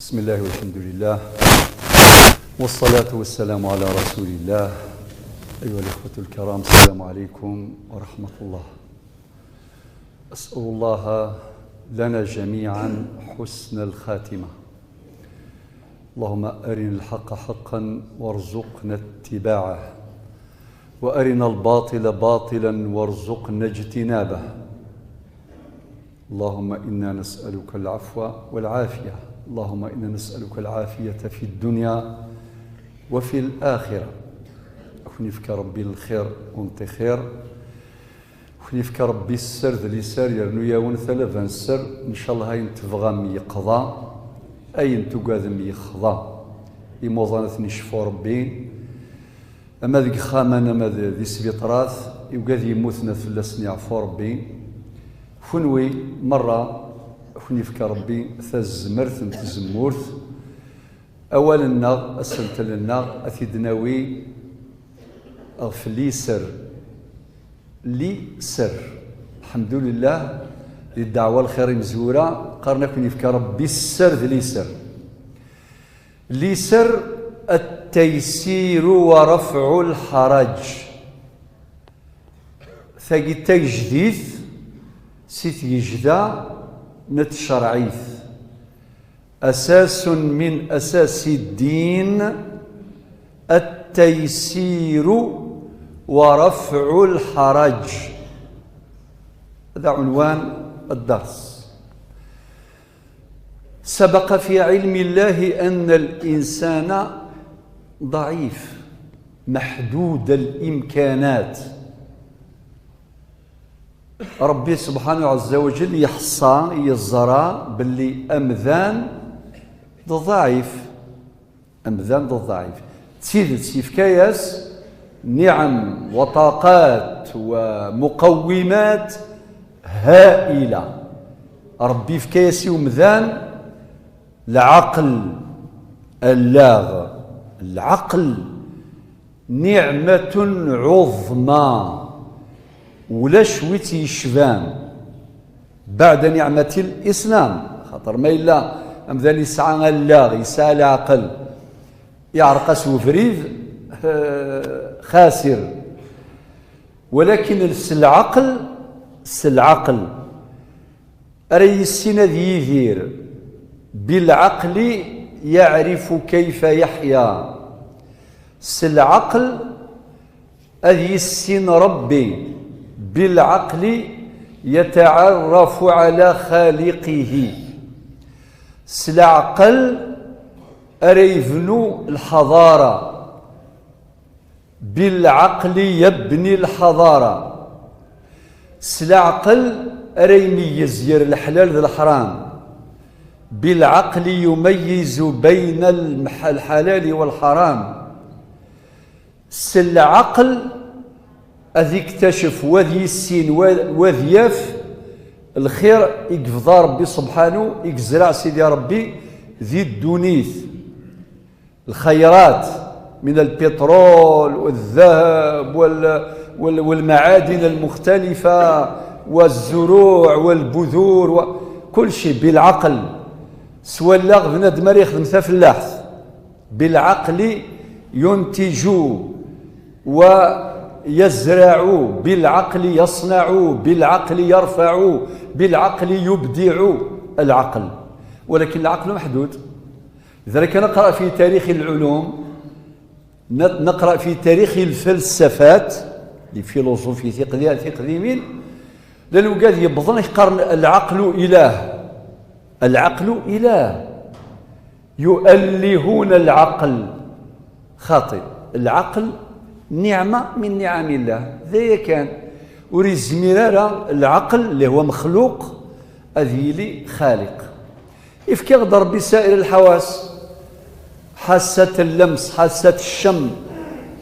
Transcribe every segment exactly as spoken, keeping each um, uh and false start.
بسم الله والحمد لله، والصلاة والسلام على رسول الله. أيها الإخوة الكرام، السلام عليكم ورحمة الله. أسأل الله لنا جميعا حسن الخاتمة. اللهم أرنا الحق حقا وارزقنا اتباعه، وأرنا الباطل باطلا وارزقنا اجتنابه. اللهم إنا نسألك العفو والعافية. اللهم إنا نسألك العافية في الدنيا وفي الآخرة. Ad ken-yefk Ṛebbi lxir u nṭi xir. Ad ken-yefk Ṛebbi sser d liser, yernu-yawen talaba n sser. Ncallah ayen tebɣam yeqḍa, ayen tugadem yexḍa. Imuḍan ad ten-yecfu Ṛebbi. Ama deg ixxamen, ama d, di sbiṭrat, i ugad yemmuten ad fell-asen yeɛfu Ṛebbi. Kunwi merra, ad ken-yefk Ṛebbi tazmert n tzemmurt. Awal-nneɣ, asentel-nneɣ, ad t-id-nawi ɣef liser. Liser. Lḥemdulillah, di ddeɛwa lxir imezwura, qqaren ad ken-yefk Ṛebbi sser d liser. Liser, التيسير ورفع الحرج. Tagi d tagejdit si tgejda n tcerɛit. أساس من أساس الدين التيسير ورفع الحرج. هذا عنوان الدرس. سبق في علم الله أن الإنسان ضعيف محدود الإمكانات. Ṛebbi subḥanahu ɛezza wa jell yeḥṣa, yeẓra belli amdan d ḍɛif. Amdan d ḍɛif. D tidet, yefka-yas niɛam wa ṭaqat wa muqawwimat ha'ila. Ṛebbi yefka-yas i umdan lɛaqel, allaɣ, lɛaqel, niɛmatun ɛuḍma, ulac wi tt-yecban. Baɛda niɛmati l-Islam, xaṭer ma yella amdan yesɛa allaɣ, yesɛa leɛqel, iɛreq-as webrid, eh, xasir. Walakin s lɛaqel, s lɛaqel, ara yissin ad yidir. Bilɛaqli yaɛrifu kayfa yaḥya. S lɛaqel ad yissin Ṛebbi. Bilɛaqli yataɛarrafu ɛala xaliqihi. S leɛqel ara yebnu lḥaḍara. Bilɛaqli yabni lḥaḍara. S leɛqel ara imeyyez ger leḥlal d leḥram. Bilɛaqli yumayyizu bayna lmḥ-, lḥalali walḥaram. S leɛqel ad iktacef, wa ad yissin, wa, wa ad yaf lxir i yebḍa Ṛebbi subḥanu, i yezreɛ Sidi Ṛebbi di ddunit. الخيرات من البترول والذهب وال-، وال-، والمعادن المختلفة والزروع والبذور و-، كل شيء بالعقل. S wallaɣ bnadem ara yexdem tafellaḥt. بالعقل ينتج ويزرع، بالعقل يصنع، بالعقل يرفع، بالعقل يبدع. العقل. ولكن العقل محدود. لذلك نقرأ في تاريخ العلوم، ن-، نقرأ في تاريخ الفلسفات، les philosophies tiqdi-، tiqdimin, llan wigad yewwḍen ad k-qqaren العقل إله. العقل إله. يؤلهون العقل. خاطئ. العقل نعمة من نعم الله. D aya kan. Ur yezmir ara العقل اللي هو مخلوق ad yili خالق. Yefka-ɣ-d Ṛebbi سائر الحواس، حاسة اللمس، حاسة الشم،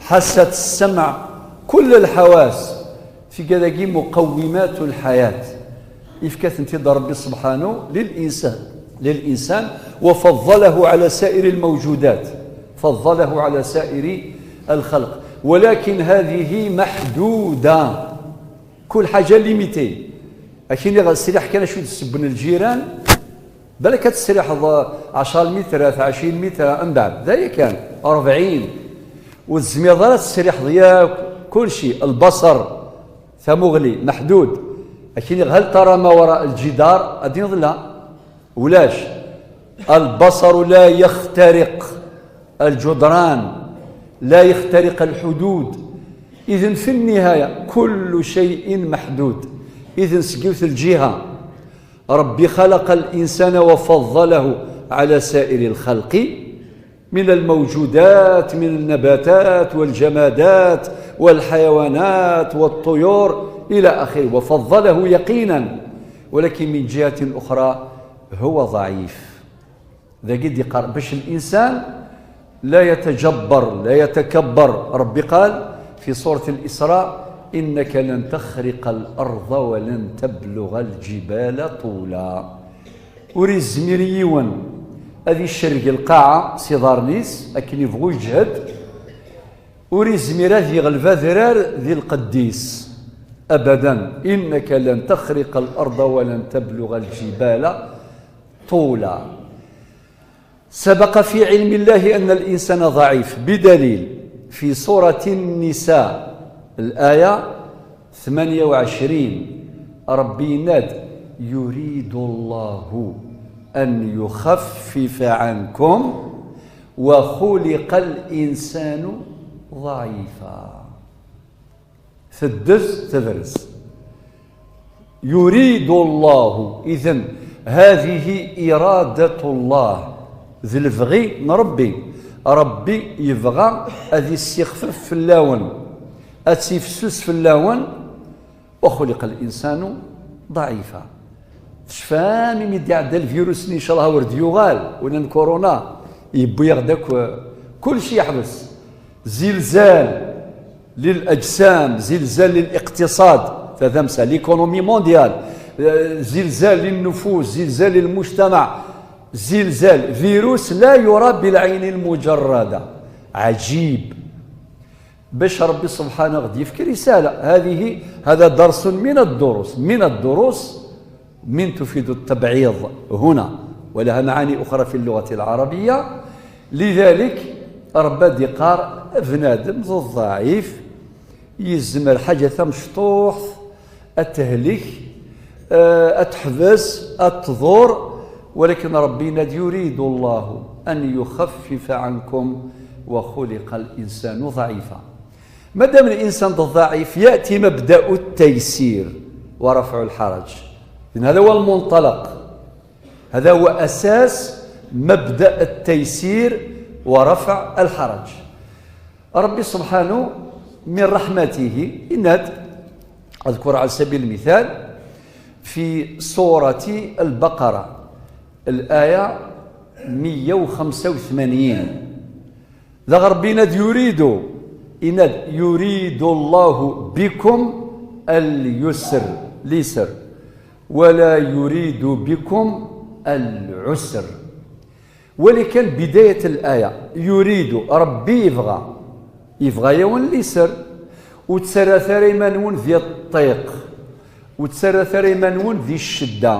حاسة السمع، كل الحواس. Tigad-agi مقومات الحياة. Yefka-tent-id Ṛebbi subḥanu للإنسان، للإنسان، وفضله على سائر الموجودات، فضله على سائر الخلق، ولكن هذه محدودة. كل حاجة limitée. Akken i ɣ-, sriḥ kan acu d-sebben lǧiran, Balak ad tesriḥeḍ ɛecṛa lmitrat, ɛecrin lmitrat, mbeɛd d aya kan, ṛebɛin. Ur tezmireḍ ara ad tesriḥeḍ yakk kulci, lbaṣer, tamuɣli, meḥdud. Akken iɣ hal tara ma wara lǧidar, ad d-tiniḍ la, ulac. البصر لا يخترق الجدران، لا يخترق الحدود. إذن في النهاية كل شيء محدود. إذن seg yiwet lǧiha, ربي خلق الإنسان وفضله على سائر الخلق من الموجودات، من النباتات والجمادات والحيوانات والطيور إلى آخره، وفضله يقينا، ولكن من جهة أخرى هو ضعيف. Dagi d-iqqar bac الإنسان لا يتجبر، لا يتكبر. ربي قال في سورة الإسراء: إنك لن تخرق الأرض ولن تبلغ الجبال طولا. Ur izmir yiwen ad icerreg lqaɛa s iḍarren-is akken ibɣu yeǧhed, ur izmir ad iɣleb adrar di lqedd-is. أبدا. إنك لن تخرق الأرض ولن تبلغ الجبال طولا. سبق في علم الله أن الإنسان ضعيف بدليل في سورة النساء الآية ثمانية وعشرين، ربي يناد: يريد الله أن يخفف عنكم وخلق الإنسان ضعيفا. Teddez tebrez. يريد الله. إذن هذه إرادة الله. D lebɣi n Ṛebbi. Ṛebbi yebɣa ad issixfef fell-awen, ad tifsus fell-awen. وخلق الإنسان ضعيفا. Tecfam imi d-iɛedda lvirus-nni, ncallah ur d-yuɣal, wala n corona, yewwi-yaɣ-d akk, kulci yeḥbes. زلزال للأجسام، زلزال للاقتصاد، tadamsa, l'économie mondiale, زلزال للنفوس، زلزال للمجتمع، زلزال، virus لا يرى بالعين المجردة. عجيب. Bac Ṛebbi سبحانه غد يفك رسالة. هذه، هذا درس من الدروس، من الدروس، من تفيد التبعيض هنا، ولها معاني أخرى في اللغة العربية. لذلك Ṛebbi ad iqqar: بنادم ضعيف، يزمر حاجة مشطوح، ad tehlek, eh, ad teḥbes, ad tḍur, ولكن Ṛebbi يناد: يريد الله أن يخفف عنكم وخلق الإنسان ضعيفا. مادام الإنسان ضعيف، يأتي مبدأ التيسير ورفع الحرج. إذن هذا هو المنطلق، هذا هو أساس مبدأ التيسير ورفع الحرج. ربي سبحانه من رحمته يناد، أذكر على سبيل المثال في سورة البقرة الآية مية وخمسة وثمانين، ذا غربينا يريد، إناد: يريد الله بكم اليسر، اليسر، ولا يريد بكم العسر. Wali kan بداية الآية، يريد، Ṛebbi yebɣa، yebɣa-yawen اليسر، ur ttarrat ara iman-nwen di ṭṭiq, ur ttarrat ara iman-nwen di ccedda.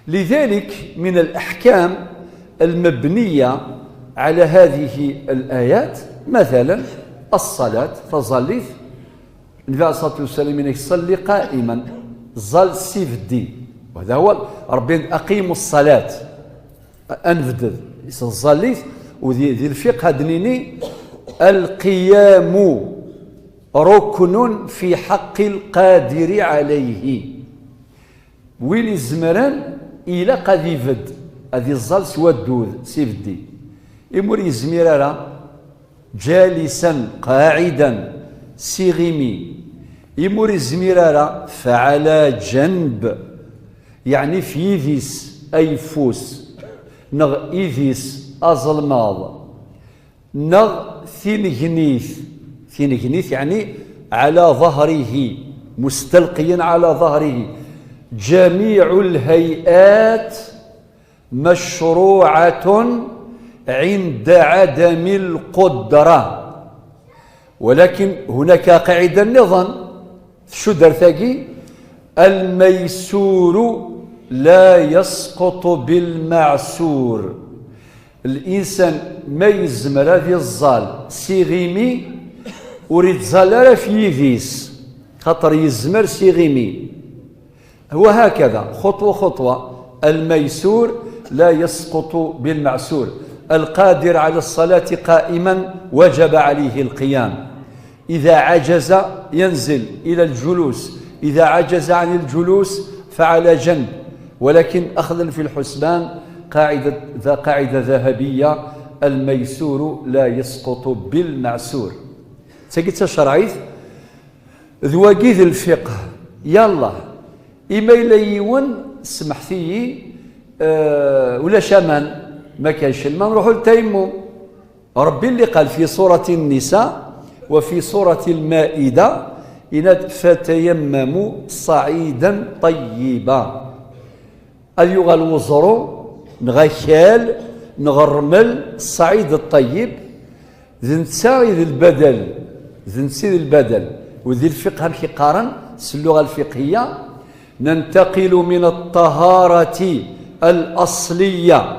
لذلك من الأحكام المبنية على هذه الآيات، مثلا الصلاة، taẓallit, النبي عليه الصلاة والسلام يقول لك: صل قائما، ẓẓal s ibeddi. وهذا هو ربي: أقيموا الصلاة. Ad nebded s tẓallit, u di, di lfiqh ad d-nini: القيام ركن في حق القادر عليه. Win izemren ilaq ad ibedd, ad iẓẓal s waddud, s ibeddi. Imi ur yezmir ara, جالسا، قاعدا، s iɣimi. Imi ur yezmir ara, فعلى جنب، yeɛni f yidis ayeffus, neɣ idis aẓelmaḍ, neɣ tinegnit. Tinegnit yeɛni على ظهره، مستلقيا على ظهره. جميع الهيئات مشروعة عند عدم القدرة. ولكن هناك قاعدة نظام في الشدر ثاقي: الميسور لا يسقط بالمعسور. الإنسان ما يزمر هذه الزال سيغيمي وريتزال راه في يديس، خاطر يزمر سيغيمي. وهكذا خطوة خطوة، الميسور لا يسقط بالمعسور. القادر على الصلاة قائما وجب عليه القيام، إذا عجز ينزل إلى الجلوس، إذا عجز عن الجلوس فعلى جنب، ولكن أخذا في الحسبان قاعدة، ذا قاعدة ذهبية: الميسور لا يسقط بالمعسور. تجد شرعيت ذواقيد الفقه. يلا، إما إلا يون سمحتي، آه، ولا شمان ما كانش الماء، نروحوا للتيمم. ربي اللي قال في سورة النساء وفي سورة المائدة: إن فتيمموا صعيدا طيبا. أذ يغال وزرو نغا كال نغا الرمل الصعيد الطيب، ذ نتسا إذ البدل، ذ نتسا إذ البدل. وذي الفقه هم كيقارن، س اللغة الفقهية: ننتقل من الطهارة الأصلية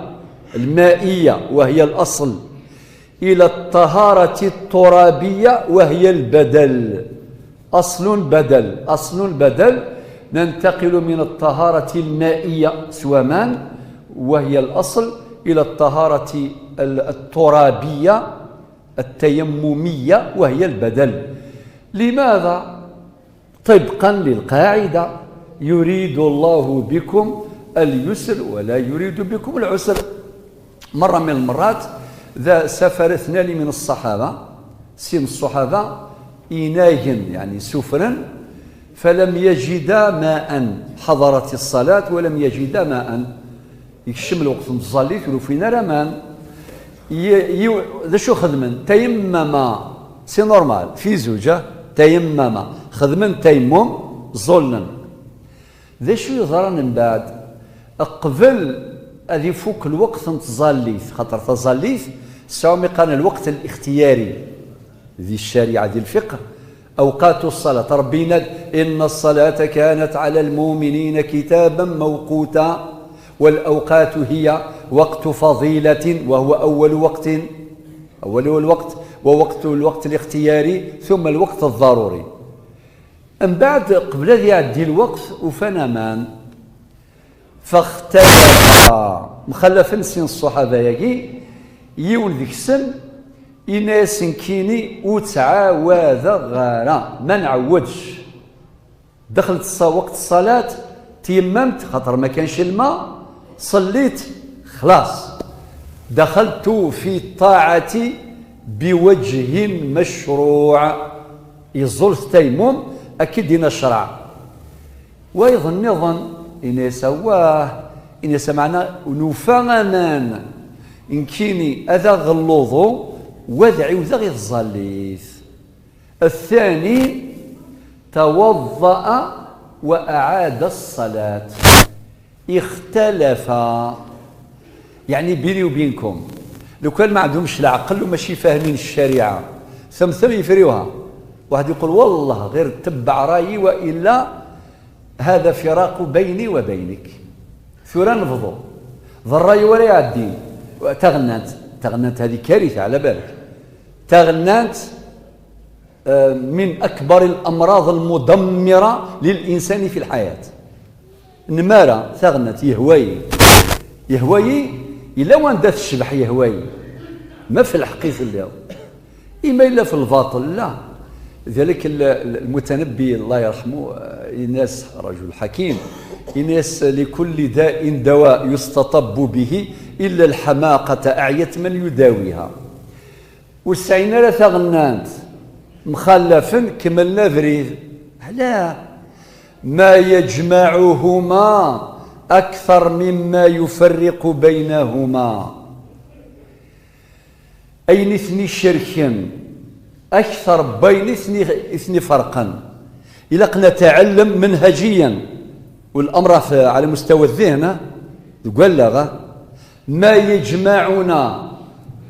المائية وهي الأصل إلى الطهارة الترابية وهي البدل. أصل بدل، أصل بدل. ننتقل من الطهارة المائية سوامان وهي الأصل إلى الطهارة ال-، الترابية التيممية وهي البدل. لماذا؟ طبقا للقاعدة: يريد الله بكم اليسر ولا يريد بكم العسر. مرة من المرات ذا سافر اثنان من الصحابة، سين الصحابة إناجن يعني سفرا، فلم يجدا ماء، حضرت الصلاة ولم يجدا ماء. يكشم الوقت متظلي ثلوفين رمان. ي-، يو-، ذا شو خدمن؟ تيمم، سي نورمال، في زوجة، تيمم، خدمن تيمم، ظلن. ذا شو يظهرن من بعد؟ قبل أذ يفك الوقت نتظليت، خاطر تظليت ساوم يقال الوقت الاختياري. ذي الشريعة، ذي الفقه، أوقات الصلاة. ربي يناد: "إن الصلاة كانت على المؤمنين كتابا موقوتا". والأوقات هي وقت فضيلة، وهو أول وقت، أول الوقت، ووقت الوقت الاختياري، ثم الوقت الضروري. من بعد، قبل أن يعدي الوقت، وفانا مان فاختلف، مخلف سين الصحابة يجي، يولد كسن، إناس كيني وتعاوذ غارة، ما نعودش. دخلت الص-، وقت الصلاة، تيممت، خاطر ما كانش الماء، صليت، خلاص. دخلت في الطاعة بوجه مشروع. يزول التيمم، أكيد دينا الشرع. ويظن نظن، إناس واه، إناس معنا نوفا أمان. إن كيني أذا غلوظو، وذعي وذا غير الظليث. الثاني توضأ وأعاد الصلاة. اختلفا. يعني بيني وبينكم، لو كان ما عندهمش العقل وماشي فاهمين الشريعة، ثم ثم يفريوها. واحد يقول: "والله غير تبع رايي، وإلا هذا فراق بيني وبينك". ثورة نفضوا. ذا الراي ولا يعدي. تغنات، تغنات هذه كارثة على بالك. تغنات، آه، من أكبر الأمراض المدمرة للإنسان في الحياة. نمارة ثغنت يهواي، يهواي إلا وان دات الشبح يهواي، ما في الحقيقة اللي، إما إلا في الباطل، لا. ذلك ال-، ال-، المتنبي الله يرحمه، آه، إناس رجل حكيم، إناس: "لكل داء دواء يستطب به، إلا الحماقة أعيت من يداويها". والسعينا لا ثغنانت، مخلفا كملنا بريد. لا، ما يجمعهما أكثر مما يفرق بينهما. أين اثني شركا أكثر بين اثني، اثني فرقا. إلا قلنا تعلم منهجيا، والأمر في، على مستوى الذهن، تقول لغة ما يجمعنا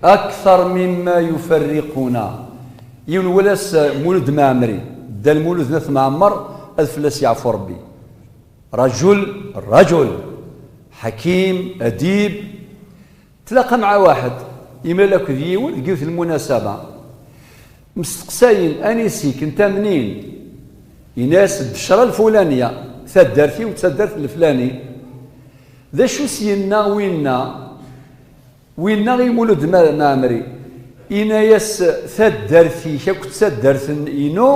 أكثر مما يفرقنا. يون ولاس مولد معمري، دا المولد ناث معمر، ألف لا سيعفو ربي. رجل، رجل، Ḥakim, adib, tlaqa mɛa waḥed, imal akked yiwen deg yiwet n lmunasaba. Mesteqsayen: "Anis-ik, n tamnin?" Ini-as: "Ddecra lfulaniya, taddart-iw d taddart n leflani." "D acu s-yenna winna?" "Winna i Mulud Ma-, Mɛemmri." Ini-as: "Taddart-ik akked taddart-inu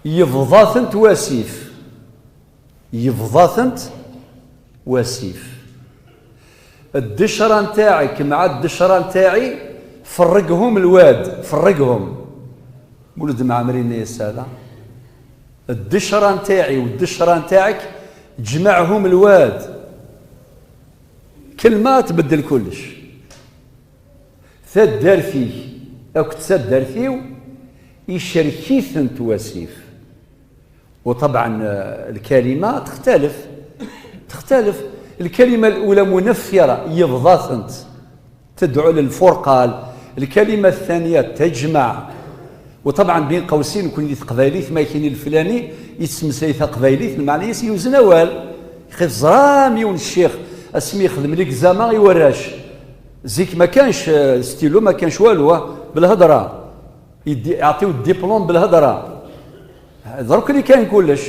yebḍa-tent wasif." Yebḍa-tent wasif. "Ddecra n taɛik mɛa ddecra n taɛi, ferreghum lwad, ferreghum." Mulud Mɛemmri yenna-yas: "Ala, ddecra n taɛi u ddecra n taɛik, ǧmeɛhum lwad." Kelma tbeddel kullec. "Taddart-ik akked taddart-iw icerk-itent wasif." وطبعا, eh, الكلمة تختلف. تختلف. الكلمة الأولى منفرة، يبضاثنت، تدعو للفرقة. الكلمة الثانية تجمع. وطبعا بين قوسين، كون دي تقبايليت ما كاين الفلاني يتسمسي تقبايليت، المعنى يس يوزن أوال. خير زرام يون الشيخ اسمي يخدم ليك زعما يوراش. زيك ما كانش، آه، ستيلو، ما كانش والو، آه، بالهضرة. يدي-، يعطيو الدبلوم بالهضرة. درك اللي كاين كلش.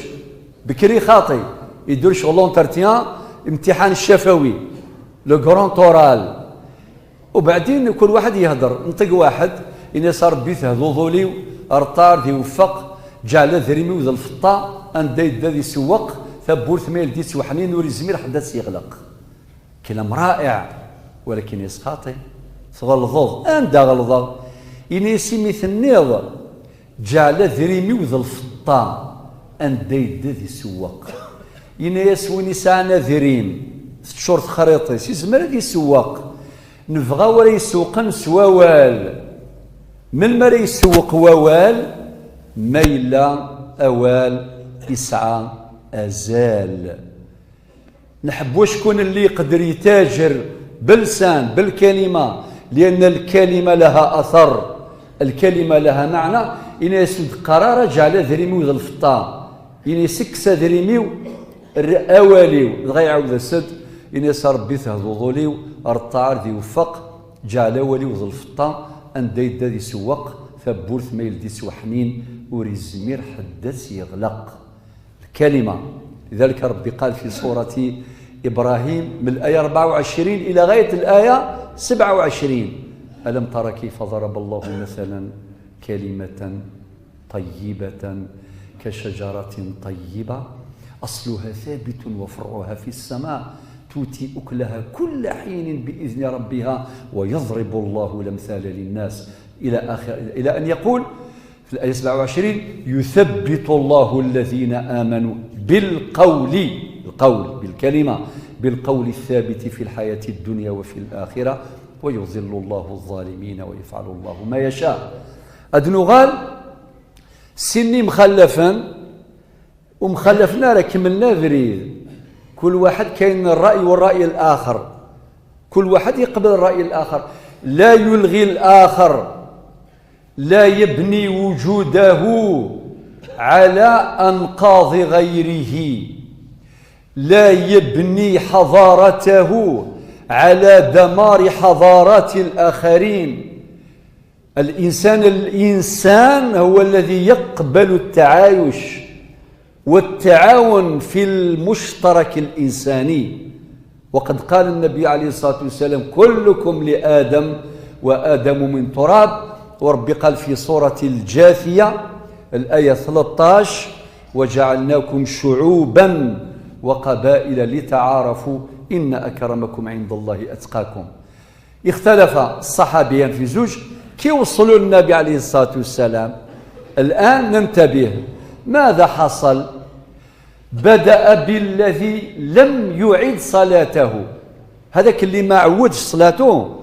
بكري خاطي يدير شغل لونترتيان، امتحان الشفوي، لو غران تورال. وبعدين كل واحد يهدر، نطق واحد، إناس ربي تهدو ظوليو، رطار دي وفق، جعل ذريمي وذا الفطة، أن دايد ذي سوق، ثبورت ميل دي سوحنين ورزمير حدث يغلق. كلام رائع، ولكن يسخاطي. تغلظوظ، أندا غلظوظ؟ إني سيمي تنيض، جعل ذريمي وذا الفطة، أن دايد ذي سوق. إني يسويني ساعنا ذريم، تشور تخريطي، سي زمر ذي سوق. نبغى ورا يسوقن سواوال. من مرا يسوق واوال؟ ما يلا أوال يسعى أزال. نحب وشكون اللي يقدر يتاجر بلسان، بالكلمة، لأن الكلمة لها أثر، الكلمة لها معنى. إن يسد قرار جعل ذريمي وذا الفطة، إن يسكس ذريمي الر-، أواليو، دغا يعاود السد، إن يسا ربي تهدو ظوليو، رطار ذي وفق، جعل أواليو ذا الفطة، أن دايدا ذي سواق، ثبورت ما يلدي سوحنين، وري الزمير حدث يغلق. الكلمة. لذلك ربي قال في سورة إبراهيم من الآية أربعة وعشرين إلى غاية الآية سبعة وعشرين: "ألم تر كيف ضرب الله مثلا كلمة طيبة كشجرة طيبة أصلها ثابت وفرعها في السماء تؤتي أكلها كل حين بإذن ربها ويضرب الله الأمثال للناس"، إلى آخر، إلى أن يقول في الآية سبعة وعشرين: "يثبت الله الذين آمنوا بالقول"، القول بالكلمة، "بالقول الثابت في الحياة الدنيا وفي الآخرة، ويضل الله الظالمين ويفعل الله ما يشاء". أدنغال سني مخلفا، ومخلفنا راه كملنا بريد. كل واحد كاين الرأي والرأي الآخر، كل واحد يقبل الرأي الآخر، لا يلغي الآخر، لا يبني وجوده على أنقاض غيره، لا يبني حضارته على دمار حضارات الآخرين. الإنسان، الإنسان هو الذي يقبل التعايش والتعاون في المشترك الإنساني. وقد قال النبي عليه الصلاة والسلام: "كلكم لآدم وآدم من تراب". وربي قال في سورة الجاثية، الآية ثلاثطاش: "وجعلناكم شعوبا وقبائل لتعارفوا إن أكرمكم عند الله أتقاكم". اختلف الصحابيان في زوج كي وصلوا النبي عليه الصلاة والسلام. الآن ننتبه ماذا حصل. بدأ بالذي لم يعد صلاته، هذاك اللي ما عودش صلاته،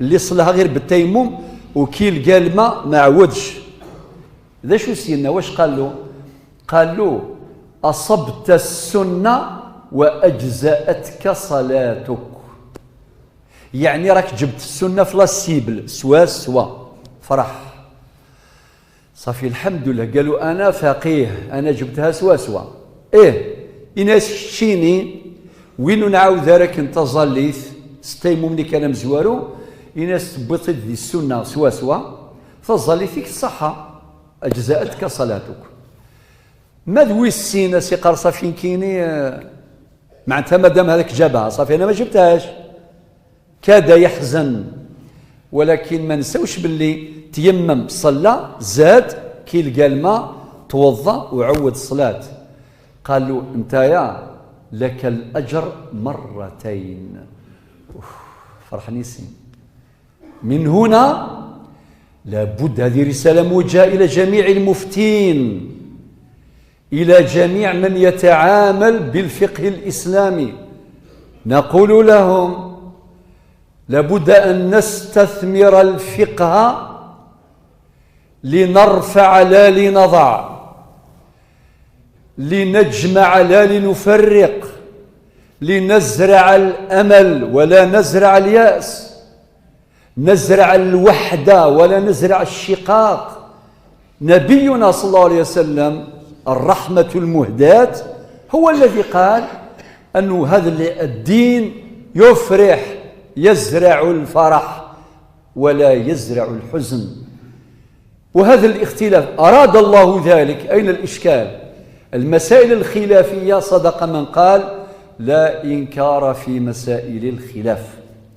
اللي صلاها غير بالتيمم وكي لقى الماء ما عودش. ذا شو سينا، واش قال له؟ قال له: "أصبت السنة وأجزأتك صلاتك". يعني راك جبت السنة في la cible، سوا سوا. فرح. صافي، الحمد لله. قالوا: "أنا فقيه، أنا جبتها سوا سوا". إيه، إناس شيني Win ur nɛawed ara akken taẓallit s taymumni kan amezwaru, ini-as tewwiḍ-tt-id di ssunna swaswa, taẓallit-ik tṣaḥḥa, أجزأتك صلاتك. Ma d wis sin a s-iqqar صافي nekkini, eh, معناتها مادام هذاك جابها صافي أنا ما جبتهاش. كاد يحزن، ولكن ما نساوش باللي تيمم، صلى، زاد كي لقى الماء، توضأ وعود الصلاة. قال له: "انتايا لك الأجر مرتين". أوف، فرحني سين. من هنا لابد هذه رسالة موجهة إلى جميع المفتين، إلى جميع من يتعامل بالفقه الإسلامي، نقول لهم: لابد أن نستثمر الفقه لنرفع لا لنضع، لنجمع لا لنفرق، لنزرع الأمل ولا نزرع اليأس، نزرع الوحدة ولا نزرع الشقاق. نبينا صلى الله عليه وسلم الرحمة المهداة هو الذي قال أنه هذا الدين يفرح، يزرع الفرح ولا يزرع الحزن. وهذا الاختلاف أراد الله ذلك، أين الإشكال؟ المسائل الخلافية صدق من قال: "لا إنكار في مسائل الخلاف".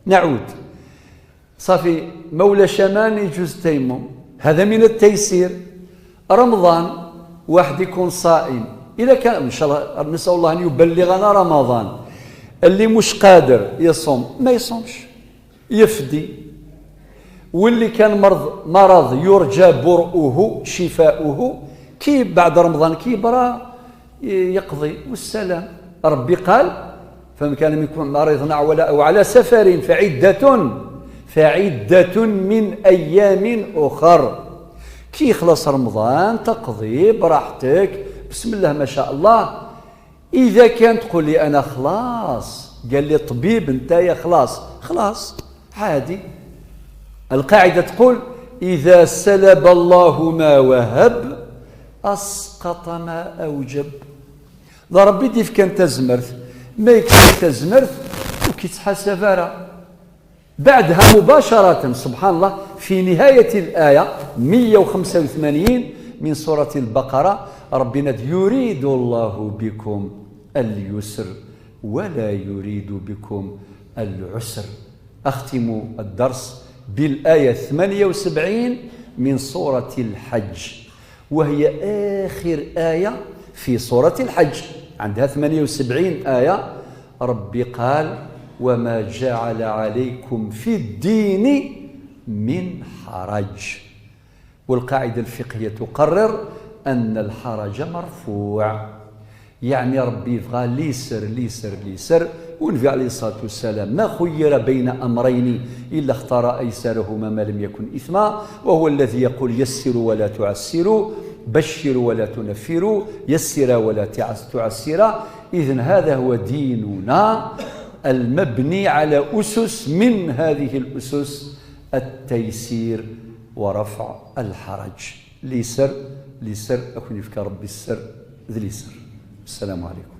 نعود. صافي، ما ولاش أمان يجوز التيمم، هذا من التيسير. رمضان، واحد يكون صائم، إذا كان، إن شاء الله، نسأل الله أن يبلغنا رمضان، اللي مش قادر يصوم ما يصومش، يفدي. واللي كان مرض، مرض يرجى برؤه، شفاؤه، كي بعد رمضان كي برا يقضي والسلام. ربي قال: "فمن كان منكم مريضا أو على، أو على سفر فعدة، فعدة من أيام أخر". كي يخلص رمضان تقضي براحتك، بسم الله ما شاء الله. إذا كان تقول لي: "أنا خلاص، قال لي الطبيب نتايا خلاص"، خلاص، عادي. القاعدة تقول: "إذا سلب الله ما وهب، أسقط ما أوجب". لا، ربي ديف كان تزمرت، ما يكسب تزمرت وكي تحاسب راه. بعدها مباشرة، سبحان الله، في نهاية الآية مية وخمسة وثمانين من سورة البقرة، ربنا يريد الله بكم اليسر ولا يريد بكم العسر. أختم الدرس بالآية ثمانية وسبعين من سورة الحج، وهي آخر آية في سورة الحج، عندها ثمانية وسبعين آية. ربي قال: "وما جعل عليكم في الدين من حرج". والقاعدة الفقهية تقرر أن الحرج مرفوع، يعني ربي يبغى ليسر، ليسر، ليسر. والنبي عليه الصلاة والسلام ما خير بين أمرين إلا اختار أيسرهما ما لم يكن إثما، وهو الذي يقول: "يسروا ولا تعسروا، بشروا ولا تنفروا، يسرا ولا تعس-، تعسرا". إذن هذا هو ديننا المبني على أسس، من هذه الأسس التيسير ورفع الحرج. ليسر، ليسر، أكون يفكى ربي السر ذي ليسر. السلام عليكم.